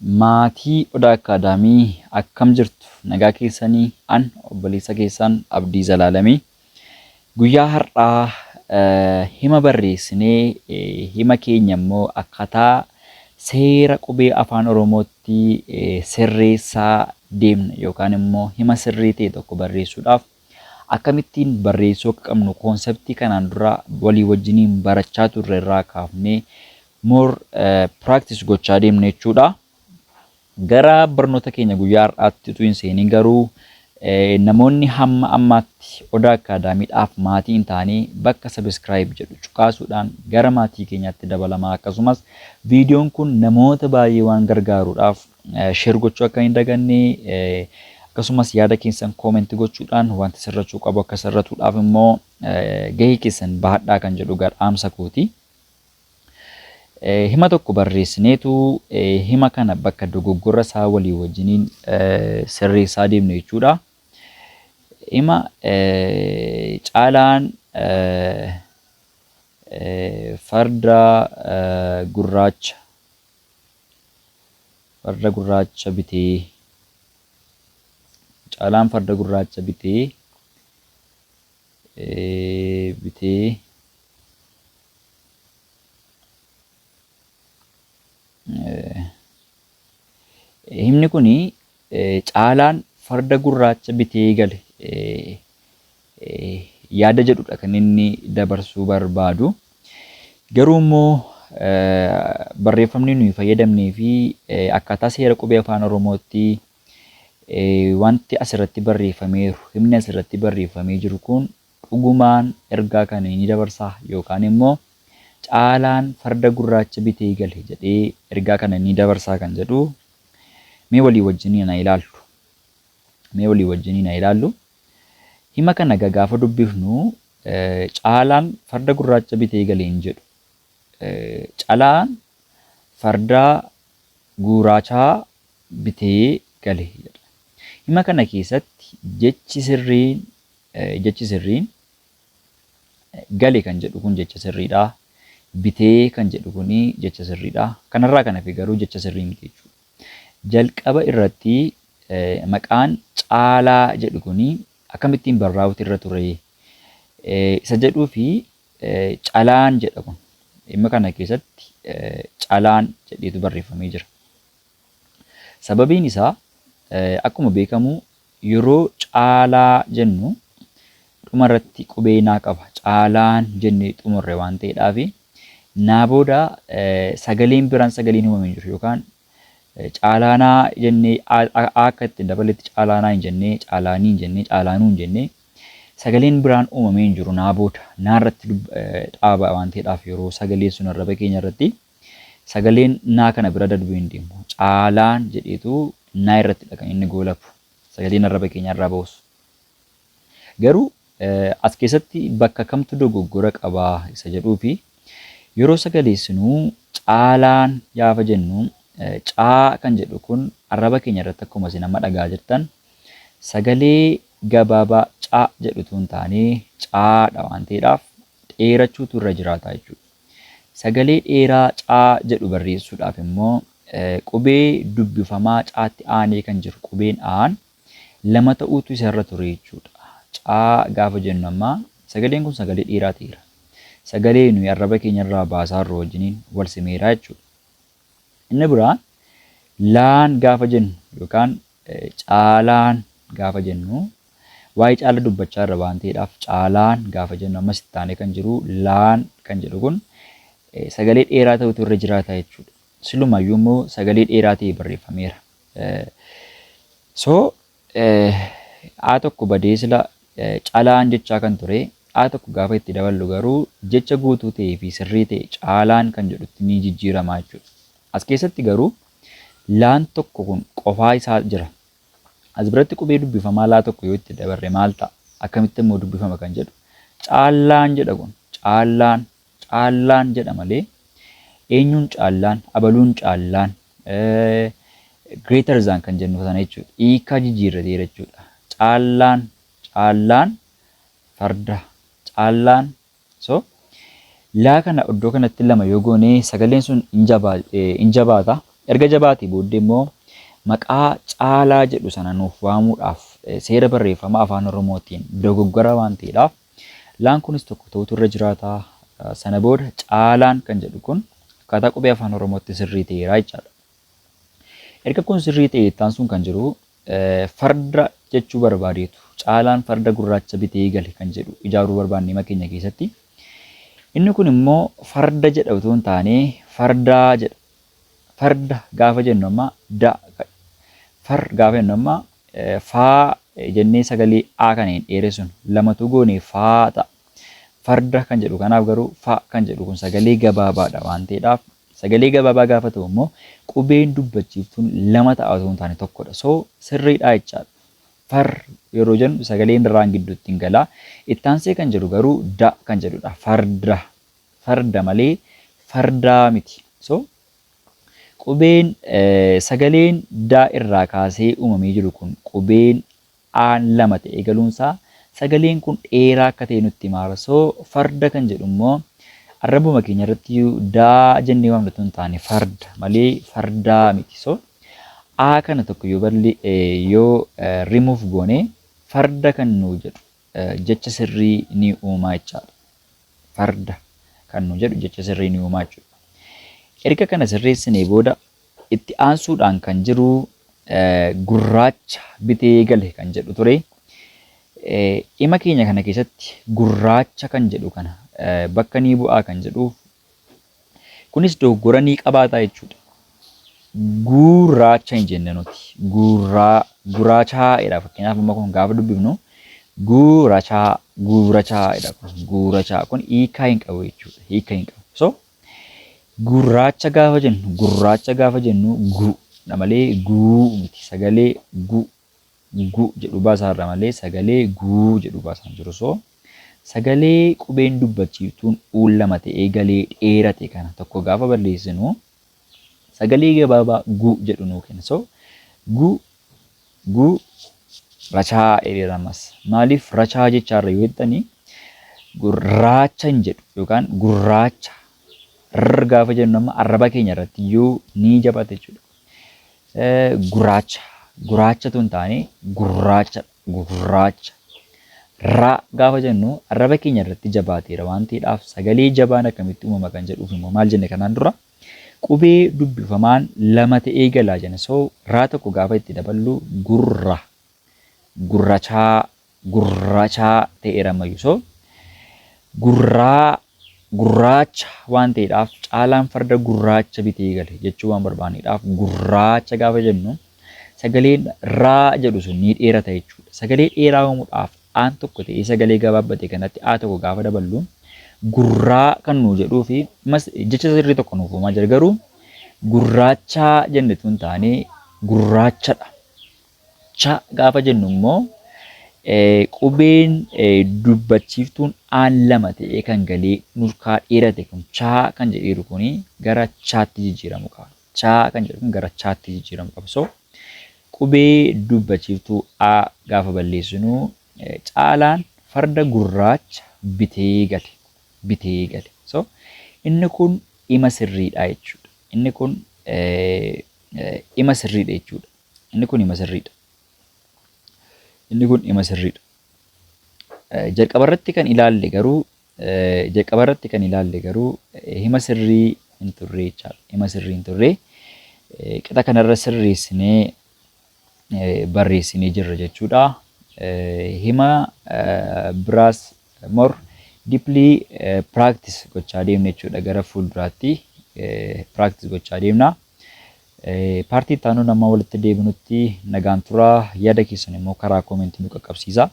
Maatii Odaa Akkaadaamii akkam jirtu? Nagaa keessanii? An obboleessa keessan Abdii Zalaalamii. Guyyaa har'aa hima barreessinee hima keenya immoo akkaataa seera qubee Afaan Oromootti sirreessaa deemna yookaan immoo hima sirrii ta'e tokko barreessuudhaaf akkamittiin barreessuu akka qabnu koonseptii kanaan dura walii wajjiniin barachaa turre irraa kaafnee more practice gochaa deemna jechuudha. Gara barnoota keenya guyyaa har'aatti utuu hin seenin garuu namoonni hamma ammaatti Odaa Akkaadaamiidhaaf maatii hin taane bakka subscribe jedhu cuqaasuudhaan gara maatii keenyaatti dabalamaa, akkasumas viidiyoon kun namoota baay'ee waan gargaaruudhaaf share gochuu akka hin daganne, akkasumas yaada keessan comment gochuudhaan wanti sirrachuu qabu akka sirratuudhaaf immoo gahee keessan bahadhaa kan jedhu dhaamsa kooti. Hima tokko barreessineetu hima kana bakka dogoggora isaa walii wajjiniin sirreessaa deemna jechuudha. Hima "Caalaan farda gurraacha bitee", "Caalaan farda gurraacha bitee." Himni kun "Caalaan farda gurraacha bitee gale" yaada jedhudha kan inni dabarsuu barbaadu. Garuu immoo barreeffamni nuyi fayyadamnee fi akkaataa seera qubee Afaan Oromootti wanti asirratti barreeffameeru, himni asirratti barreeffamee jiru kun dhugumaan ergaa kana ni dabarsaa yookaan immoo "Caalaan farda gurraacha bitee gale" jedhee ergaa kana ni dabarsaa kan jedhu mee walii wajjiniin haa ilaallu. Mee walii wajjiniin haa ilaallu. Hima kana gaafa dubbifnu "Caalaan farda gurraacha bitee gale" hin jedhu. "Calaan farda gurraachaa bitee gale" jedha. Hima kana keessatti jechi sirriin "gale" kan jedhu kun jecha sirriidha. "Bitee" kan jedhu kun jecha sirriidha. Kanarraa kan hafe garuu jecha sirrii miti jechuudha. Jalqaba irratti maqaan "Caalaa" jedhu kun akkamittiin barraa'uutu irra ture isa jedhuu fi "Calaan" jedha kun. Dhimma kana keessatti "Calaan" jedheetu barreeffamee jira. Sababiin isaa, akkuma beekamu, yeroo "Caalaa" jennu dhuma irratti qubee naa qaba. "Caalaan" jennee xumurre waan ta'eedhaafi naa booda sagaleen biraan, sagaleen uumame hin jiru, yookaan "Caalaanaa" jennee akka itti dabaletti "Caalaanaa" hin jennee, "Caalaanii" hin jennee, "Caalaanuu" hin jennee, sagaleen biraan uumamee hin jiru naa booda. Naa irratti dhaaba waan ta'eedhaaf, yeroo sagalee sun arraba keenya irratti sagaleen naa kana bira darbee hin deemu. "Caalaan" jedheetu naa irrattidha kan inni goolabu. Sagaleen arraba keenya irraa bahus. Garuu as keessatti bakka kamtu dogoggora qabaa isa jedhuu fi yeroo sagaleessinuu "Caalaan" gaafa jennu, "caa" kan jedhu kun arraba keenya irratti akkuma isin amma dhagaa jirtan sagalee gabaabaa "ca" jedhutu hin taane, "caadha" waan ta'eedhaaf dheerachuutu irra jiraata jechuudha. Sagalee dheeraa "caa" jedhu barreessuudhaaf immoo qubee dubbifamaa caatti aanee kan jiru, qubeen aan, lama ta'uutu isarra ture jechuudha. "Caa" gaafa jennu amma sagaleen kun sagalee dheeraa ta'eera. Sagalee nuyi arraba keenya irraa baasaa jirru wajjiniin wal simeera jechuudha. Inni biraan "laan" gaafa jennu yookaan "Caalaan" gaafa jennu, waa'ee Caala dubbachaa irra waan ta'eedhaaf, "Caalaan" gaafa jennu ammas itti aanee kan jiru "laan" kan jedhu kun sagalee dheeraa ta'utu irra jiraata jechuudha. Silumayyuu immoo sagalee dheeraa ta'e barreeffameera. So A tokko badee sila "Calaan" jechaa kan ture, A tokko gaafa itti daballu garuu jecha guutuu ta'ee fi sirrii ta'e "Caalaan" kan jedhutti ni jijjiirama jechuudha. As keessatti garuu laan tokko kun qofaa isaa jira. As biratti qubee dubbifamaa laa tokko yoo itti dabarre maal ta'a? Akkamitti immoo dubbifama kan jedhu, "Caallaan" jedha kun. "Caallaan", "Caallaan" jedha malee eenyuun caallaan, abaluun caallaan, greater than kan jennu sana jechuudha. Hiikaa jijjiirrateera jechuudha. "Caallaan", "Caallaan farda", "Caallaan". So laa kana iddoo kanatti lama yoo goone sagaleen sun hin jabaata. Erga jabaatee booddee immoo maqaa Caalaa jedhu sana nuuf waamuudhaaf seera barreeffama Afaan Oromootiin dogoggora waan ta'eedhaaf laan kunis tokko ta'utu irra jiraata. Sana booda Caalaan kan jedhu kun akkaataa qubee Afaan Oromootti sirrii ta'eera jechaadha. Erga kun sirrii ta'e, ittaan sun kan jiru farda jechuu barbaadeetu "Caalaan farda gurraacha bitee gale" kan jedhu ijaaruu barbaanne hima keenya keessatti. Inni kun immoo farda jedha utuu hin taane fardaa jedha. Farda gaafa jennu amma da, far gaafa jennu amma faa jennee sagalee a kana hin dheeressinu, lamatu goone faa ta'a. Farda kan jedhu kanaaf garuu fa kan jedhu kun sagalee gabaabaadha waan ta'eedhaaf, sagalee gabaabaa gaafa ta'u immoo qubeen dubbachiiftuun lama ta'a otoo hin taane tokkodha. So sirriidha jechaadha. Far yeroo jennu sagaleen raan gidduutti hin galaa. Ittaansee kan jedhu garuu da kan jedhudha. Farda. Farda malee fardaa miti. So qubeen sagaleen daa irraa kaasee uumamee jiru kun qubeen aan lama ta'ee galuunsaa sagaleen kun dheeraa akka ta'e nutti himaara. So farda kan jedhu immoo arrabuma keenya irratti daa jennee waamna otoo hin taane farda malee fardaa miti. So A kana tokko yoo balli yoo remove goone, farda kan nuu jedhu jecha sirrii ni uumaa jechaadha. Farda kan nu jedhu jecha sirrii ni uumaa jechuudha. Erga kana sirreessinee booda itti aansuudhaan kan jiru "gurraacha bitee gale" kan jedhu ture. Hima keenya kana keessatti gurraacha kan jedhu kana bakka ni bu'aa kan jedhuuf kunis dogoggora ni qabaata jechuudha. Gurraacha hin jenne nuti. Gurraa, guraachaa jedha. Fakkeenyaaf, amma kun gaafa dubbifnu guurachaa, guurachaa jedha kun. Guurachaa kun hiikaa hin qabu jechuudha. Hiika hin qabu. So gurraacha gaafa jennu, gurraacha gaafa jennu gu dha malee guu miti. Sagalee gu gu jedhu baasaarra malee sagalee guu jedhu baasaan jiru. So sagalee qubeen dubbachiiftuun uun lama ta'ee galee dheerate kana tokko gaafa balleessinu sagalee gabaabaa gu jedhu nuu kenna. So gu, gu rachaa jedhamas. Maaliif rachaa jechaarra yoo jettanii, gurraacha hin jedhu yookaan gurraacha rr gaafa jennu amma arraba keenya irratti iyyuu ni jabata jechuudha. Gurraacha, guraachatu hin taane gurraacha, gurraacha. Ra gaafa jennu arraba keenya irratti jabaateera waan ta'eedhaaf, sagalee jabaan akkamitti uumama kan jedhuuf immoo maal jenne? Kanaan dura qubee dubbifamaan lama ta'ee galaa jenna. So raa tokko gaafa itti daballu gurra, gurrachaa, gurrachaa ta'eera ammayyuu. So gurraa, gurraacha waan ta'eedhaaf, "Caalaan farda gurraacha bitee gale" jechuu waan barbaanneedhaaf, gurraacha gaafa jennu sagaleen raa jedhu sun ni dheerata jechuudha. Sagalee dheeraa uumuudhaaf aan tokko ta'ee sagalee gabaabbate kanatti aa tokko gaafa daballu gurraa kan nuu jedhuu fi jecha sirrii tokko nuuf uumaa jira, garuu gurraachaa jennetu hin taane gurraachadha. Cha gaafa jennu immoo qubeen dubbachiiftuun aan lama ta'ee kan galee nurkaa dheerate kun chaa kan jedheeru kuni gara chaatti jijjiiramu qaba. Chaa kan jedhu kun gara chaatti jijjiiramu qaba. So qubee dubbachiiftuu a gaafa balleessinu "Caalaan farda gurraacha bitee gale", bitee gale. So inni kun hima sirriidha jechuudha. Inni kun hima sirriidha jechuudha. Inni kun hima sirriidha. Inni kun hima sirriidha. Jalqaba irratti kan ilaalle garuu, jalqaba irratti kan ilaalle garuu hima sirrii hin turre jechaadha. Hima sirrii hin turre. Qixa kanarra sirreessinee barreessinee jirra jechuudha. Hima biraas more deeply practice gochaa deemna jechuudha, gara fuulduraatti practice gochaa deemna. Part itti aanuun amma walitti deebinutti nagaan turaa. Yaada keessan immoo karaa comment nu qaqqabsiisa.